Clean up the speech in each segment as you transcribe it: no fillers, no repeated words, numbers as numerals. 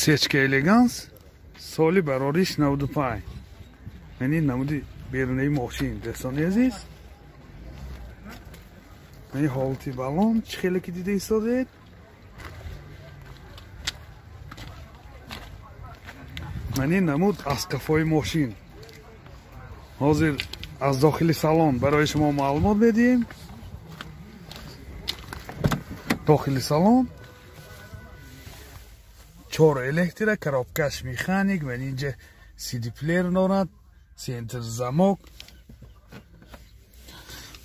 Сечка Элеганс, соли барориш 95. Яъне намуди берунаи мошин, дӯстони азиз. Яъне ҳолати балон чӣ хеле ки дида истодед. Мани намуд аз қафои мошин. Ҳозир аз дохили салон барои шумо маълумот медиҳем. Дохили салон чор электро, коробкаш механик, ва инҷа CD плеер дорад, центр замок.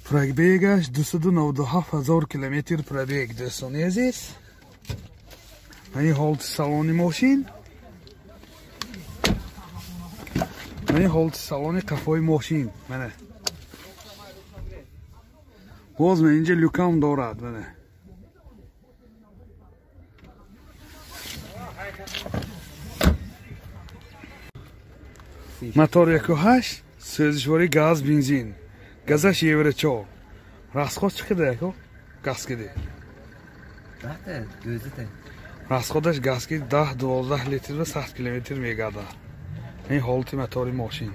Пробегаш 297 ҳазор километр пробег, дӯстони азиз. Мани ҳолати салони мошин. Мани ҳолати салони қафои мошин. Мана. Боз ман инҷа люкам дорад, мана. Мотор 1.8, сӯзишворӣ газ, бензин. Газаш евро 4. Расход чӣ қадар яко? Газ киди. Расходаш газ ки 10-12 литр ва 100 километр мегардад. Ин ҳолати мотори мошин.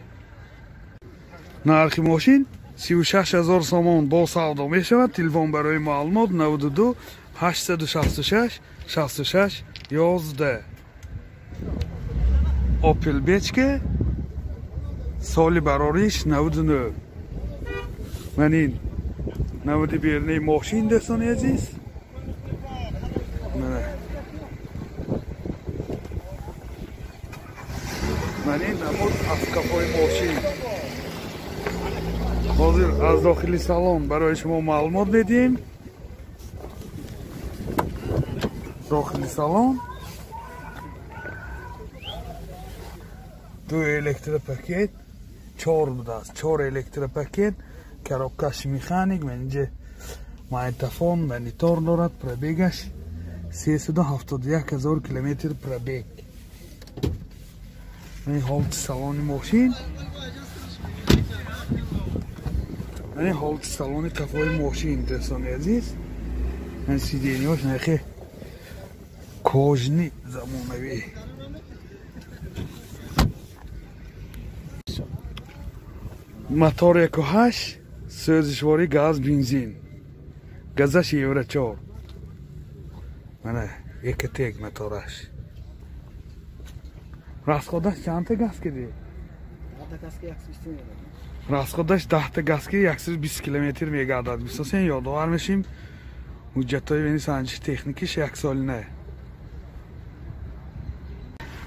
Нархи мошин 36 ҳазор сомон бо савдо мешавад. Телефон барои маълумот 92 866 66 11. Opel Бечка, соли барориш 99. Ман ин намуди берунаи мошин, дӯстони азиз. Ман ин намуд аз қафои мошин. Ҳозир аз дохили салон барои шумо маълумот медиҳем. Дохили салон ду электропакет, чор будааст, чор электропакет, коробкаш механик, ман инҷа магнитофон, монитор дорад. Пробегаш 371 ҳазор километр пробег. Ман ҳолати салони мошин. Ман ҳолати салони қафои мошин, дӯстони азиз. Ман сиденьяш нахе кожни замонавӣ. Мотор 1.8, сӯзишворӣ газ, бензин. Газаш евро 4. Мана Экотек мотораш. Расходаш чандта газ киди? Расходаш 10 газ ки 120 километр мегардад. Бисосан ёдовар мешим, ҳуҷҷатҳои вени санҷиши техникиш як солина.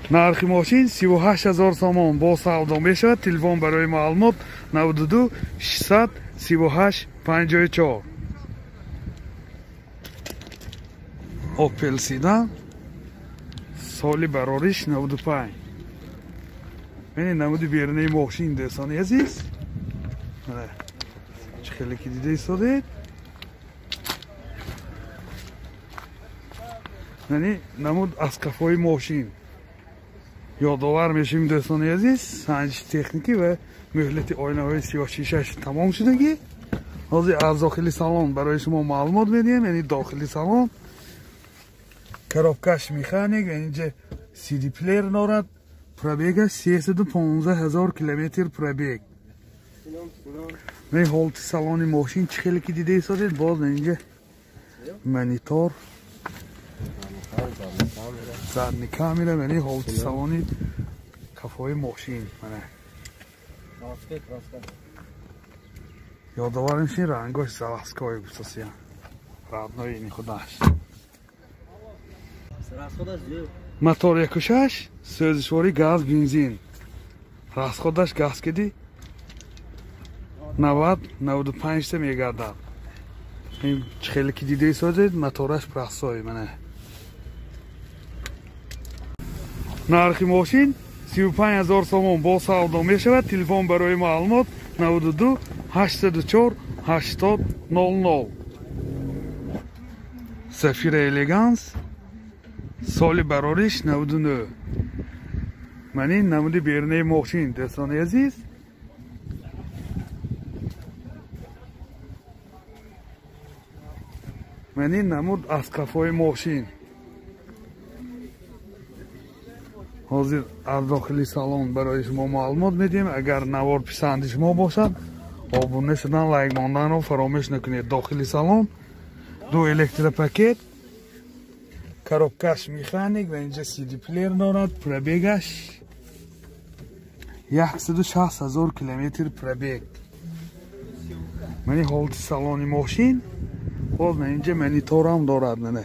Нархи мошин 38 ҳазор сомон бо савдо мешавад. Телефон барои маълумот 92 638 54. Opel Sedan, соли барориш 95. Мени намуди берунаи мошин, дӯстони азиз. Чӣ хеле ки дида истодед. Мани намуд аз қафои мошин. Ёдовар мешим, дӯстони азиз, санҷиши техникӣ ва муҳлати оинаҳои сиёҳшишаш тамом шудагӣ. Ҳозир аз дохили салон барои шумо маълумот медиҳем. Яъне дохили салон коробкаш механик, инҷа CD плеер дорад. Пробегаш 315 ҳазор километр пробег. Ман ҳолати салони мошин чӣ хеле ки дида истодед. Боз инҷа монитор, задни камера, мани ҳолати салони қафои мошин. Мана ёдовар мешин, рангош заводской гуфтасия, родной ини худаш. Мотор 1.6, сӯзишворӣ газ, бензин. Расходаш газ киди 90-95 та мегардад. Чӣ хеле ки дида истодед, мотораш простой. Мана нархи мошин 35 ҳазор сомон бо савдо мешавад. Телефон барои маълумот 92 804 80 00. Сафира Элеганс, соли барориш 99. Ман ин намуди берунаи мошин, дӯстони азиз. Ман ин намуд аз қафои мошин. Ҳозир аз дохили салон барои шумо маълумот медиҳем. Агар навор писанди шумо бошад, обуна шудан, лайк монданро фаромӯш накунед. Дохили салон ду электропакет, коробкаш механик ва инҷа CD плеер дорад. Пробегаш 160 000 километр пробег. Мани ҳолати салони мошин. Боз инҷа мониторам дорад, мана.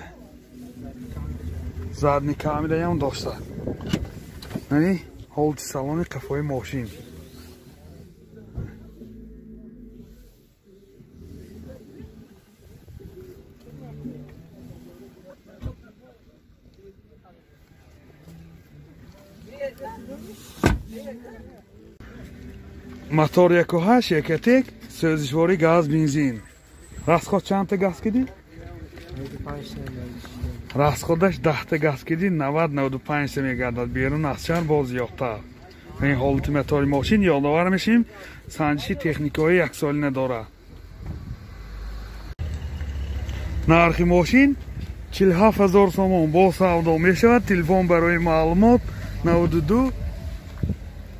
Задни камераям дошта. Мани ҳолати салони қафои мошин. Мотор 1.8 Ecotec, сӯзишворӣ газ, бензин. Расход чандта газ кидӣ? Расходаш 10та газ кидӣ, 90-95 мегардад. Берун аз шаҳр боз зиёдтар. Ин ҳолати мотори мошин ёдовар мешем, санҷиши техникаҳои яксолина дорад. Нархи мошин 47 000 сомон бо савдо мешавад. Телефон барои маълумот 92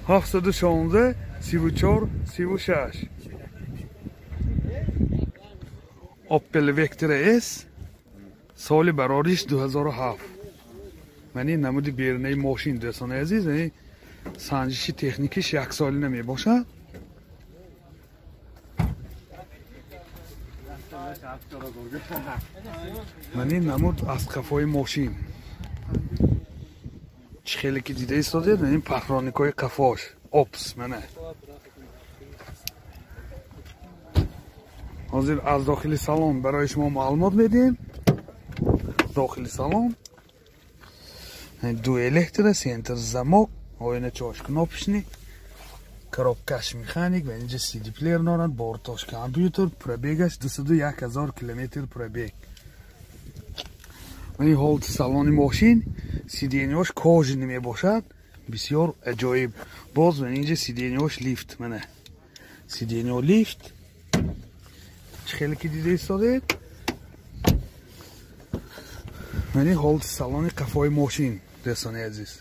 716 34 36. Opel Vectra S соли барориш 2007. Мани намуди берунаи мошин, дӯстони азиз, яъне санҷиши техникиш яксолина мебошад. Мани намуд аз қафои мошин. Чӣ хеле ки дида истодед, ин пахроникҳои қафош, опс, мана. Ҳозир аз дохили салон барои шумо маълумот медиҳем. Дохили салон ду электро, центр замок, оиначаҳош кнопочный, коробкаш механик ва инҷа CD плеер дорад, бортош компютер, пробегаш 201 000 километр пробег. Ин ҳолати салони мошин, сиденьяш кожаный мебошад, бисёр аҷоиб. Боз инҷа сиденьяш лифт, мана. Сиденья лифт. Чӣ хеле ки дида истодед. Мани ҳолати салони қафои мошин, дӯстони азиз.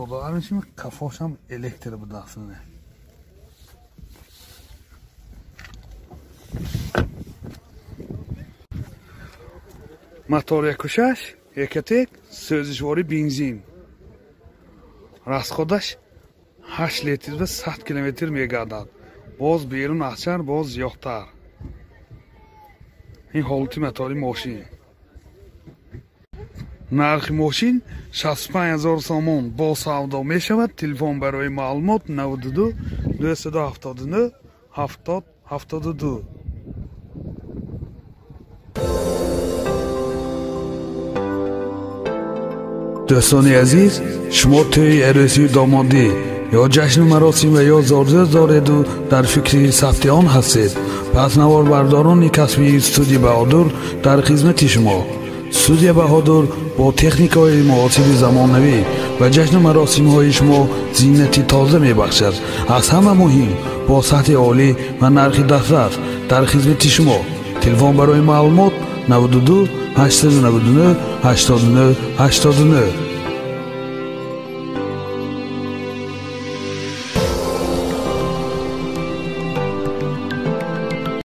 Ёдовар мешем, қафошам электр будааст. Мотор 1.6 Ecotec, сӯзишворӣ бензин. Расходаш 8 литр ва 100 километр мегардад. Боз берун аз шаҳр боз зиёдтар. Ин ҳолати мотори мошин. Нархи мошин 65 000 сомон бо савдо мешавад. Телефон барои маълумот 92 279 70 72. Дӯстони азиз, шумо тӯи арӯсию домодӣ ё ҷашну маросим ва ё зорзӯз дореду дар фикри сабти он ҳастед, пас наворбардорони касбии студия Баҳодур дар хизмати шумо. Студия Баҳодур бо техникаҳои муосири замонавӣ ва ҷашну маросимҳои шумо зинати тоза мебахшад. Аз ҳама муҳим, бо сатҳи олӣ ва нархи дастрас дар хизмати шумо. Телефон барои маълумот 92 899 89 89.